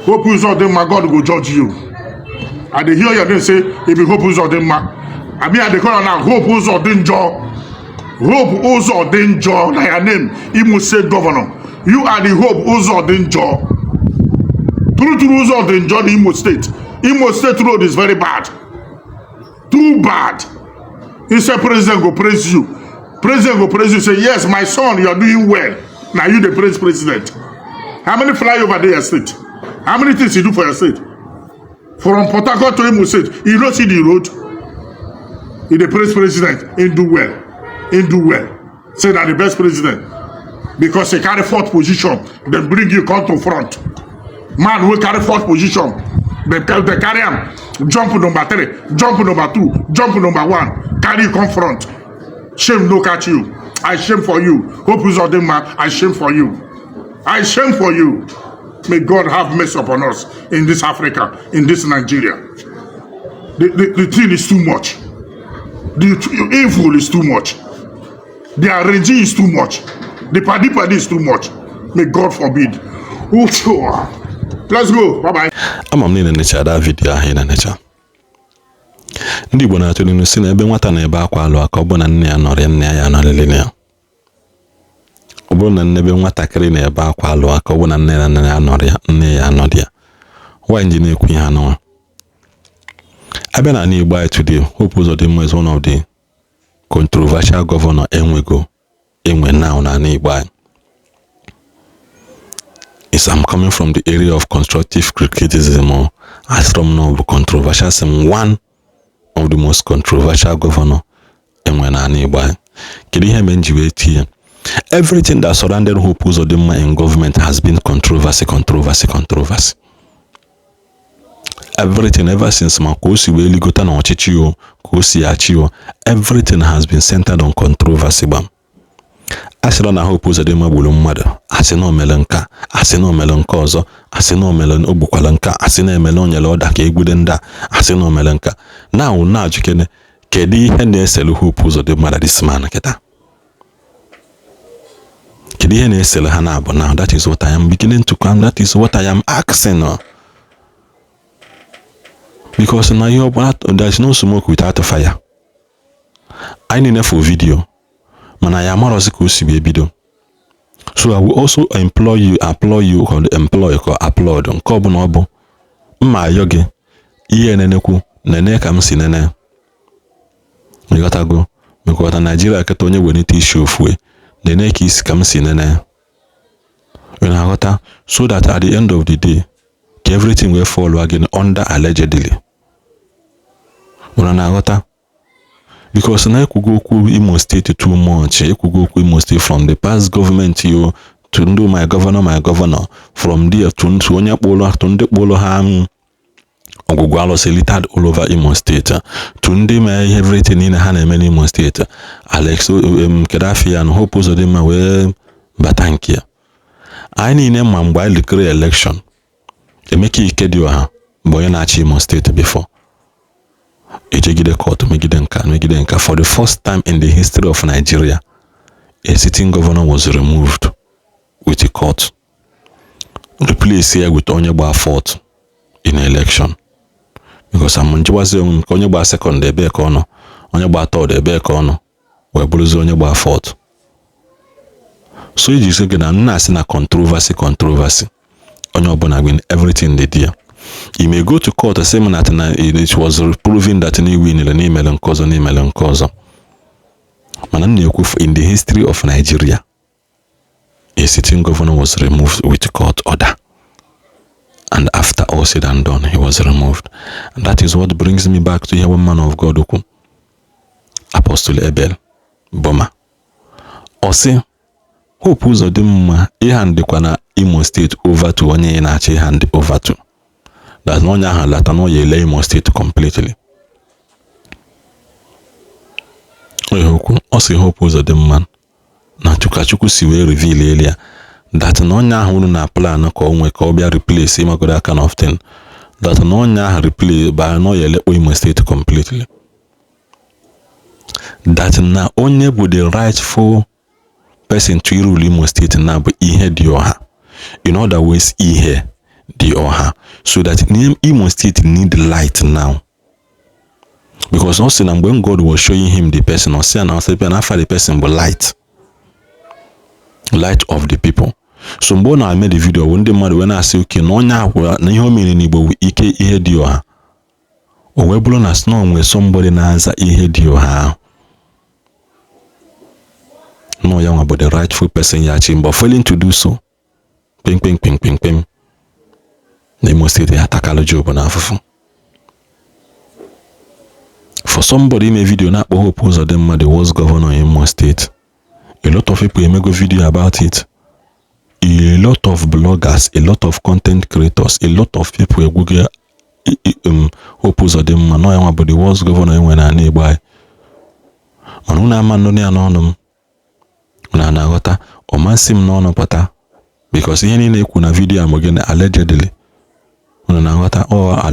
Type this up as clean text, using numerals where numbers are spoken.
Hope Uzodinma, God go judge you. I dey hear your name say e be Hope Uzodinma. I mean, I dey call am now Hope Uzodinjo. Hope Uzodinjo na your name, Imo State Governor. You are the Hope Uzodinjo. True true Uzodinjo in Imo State. Imo State road is very bad. Too bad. He said president go praise you. President go praise you, say, "Yes, my son, you are doing well." Now you dey praise president. How many flyover dey your state? How many things you do for your state? From Port Harcourt to Imo State, you no see the road? You dey praise president, him do well. Him do well. Say na the best president. Because he carry fourth position, dem bring you come to front. Man wey carry fourth position, dem carry am jump number three, jump number two, jump number one, carry you come front. Shame no catch you. I shame for you. Hope Uzodinma, I shame for you. I shame for you. May God have mercy upon us in this Africa, in this Nigeria. The thing is too much. The evil is too much. The arranging is too much. The paddy paddy is too much. May God forbid. Let's go. Bye-bye. Ama m niile necha da video ahụ ị na-enecha. Ndị Igbo na-atụ n'ilu si na ebe nwata na-ebe akwa alụ aka, ọ bụ na nne ya nọrọ ya, nne ya anọrịrị ya. Ọ bụrụ na ebe nwatakịrị na-ebe akwa alụ aka, ọ bụ na nne na nna ya nọrọ ya, nne ya anọrị ya. Nwaanyị ji na-ekwu ihe anụnwa abịa na Igbo anyị today, Hope Uzodinma is one of the controversial governor enwego enwe now na Igbo anyị. Is I'm coming from the area of constructive criticism or asịrọ m na ọ bụ controversial, sị m one of the most controversial governor enwe na Igbo anyị. Kedu ihe mere m ji wee tinye? Everything that surrounded Hope Uzodinma in government has been controversy, controversy, controversy. Everything ever since, ma ka o si wee ligota n'ọchịchị o, ka o si achị o, everything has been centered on controversy. Gbam a sịrọ na Hope Uzodinma gburu mmadụ, asị na o mere nka, asị na o mere nke ọzọ, asị na o mere o gbukwara nka, asị na emere o nyere ọda ka egbude ndị a, asị na o mere nka. Now na-ajụ kene, kedu ihe na-eselu Hope Uzodinma na this man kịta? Kedu ihe na-eselu ha na-abụ? Now that is what I am beginning to come, that is what I am asking, because na ihe ọbụla, there is no smoke without fire. Anyị niile for video, mana ya amarọzi ka o si wee bido. So I will also employ you, applaud you, or employ ka applaud, nke ọbụla ọ bụ mma ayọ gị ihe nenekwu nene ka m si nene. Ịghọtago? Mekọta Naijiria kịta, onye welite isi ofue nene ka isi ka m si nene. Ị na-aghọta? So that at the end of the day, ka everything will fall again under allegedly. Unu na-aghọta? Because na ekwugo okwu Imo State too much, ekwugo okwu Imo State from the past government yo to ndị my governor, my governor, from there to onye kpụrụ, to ndị kpụrụ ha ọgwụgwọ alụsị littered all over Imo State, to ndị mee ihe everything niile ha na-eme n'Imo State. Alex kedu afọ ya na Hope Uzodinma wee bata nke ya. Anyị niile ma mgbe anyị declare election, Emeka Ihedioha bụ onye na-achị Imo State before ejegide court megide nka megide nka. For the first time in the history of Nigeria, a sitting governor was removed with a court, replace ya with onye gba fourth in election, because am njikwazi onwe m ka onye gba second ebee ka ọ nọ, onye gba third ebee ka ọ nọ, wee bụrụzie onye gba fourth. So iji sị gị na nna asị na controversy, controversy, onye ọbụla win everything dị there. You may go to court, say m na it was proven that na win na imere nke ọzọ, na imere nke ọzọ, mana m na-ekwu, in the history of Nigeria, a sitting governor was removed with court order, and after all said and done, he was removed. And that is what brings me back to here, one man of God okwu, Apostle Abel Boma. Ọ sị Hope Uzodinma ịhandịkwa na Imo State over to onye ị na-achọ ịhand over to, that na onye ahụ lata na ọ ya ele Imo State completely. Okwu ọ sị Hope Uzodinma na Chukwu si wee reveal elu ya that na onye ahụ unu na plan ka o nwee ka ọ bịa replace ịmagodo aka of thing, that na onye ahụ replace ba na ọ ya elekpo Imo State completely, that na onye bụ the rightful person to rule Imo State na bụ Ihedioha. In other words, ihe Dị Ọha, so that Imo State need light now, because ọ sị na mgbe God was showing him the person, ọ sị ya na ọ sị na afa the person bụ light, light of the people. So mgbe ọ na-eme the video bụ ndị mmadụ wee na-asị oke na onye ahụ na ihe o mere n'Igbo bụ ike ihe dị ọha. O wee bụrụ na snow nwee somebody na-aza ihe dị ọha ahụ nọ ya nwa bụ the rightful person ya chi, but failing to do so, kpem kpem kpem kpem kpem, na Imo State ya atakalụ Job na afụfụ. For somebody ime video na-akpọ Hope Uzodimma the worst governor in Imo State, a lot of people emego video about it, a lot of bloggers, a lot of content creators, a lot of people egwugo Hope Uzodimma nọ ya nwa bụ the worst governor enwe n'ala Igbo anyị. Mana unu ama nnụ ya n'ọnụ m, unu na-aghọta, ọ masị m n'ọnụ pụta, because ihe niile ekwu na video a bụ gịnị? Allegedly. Unu na-aghọta? Ọ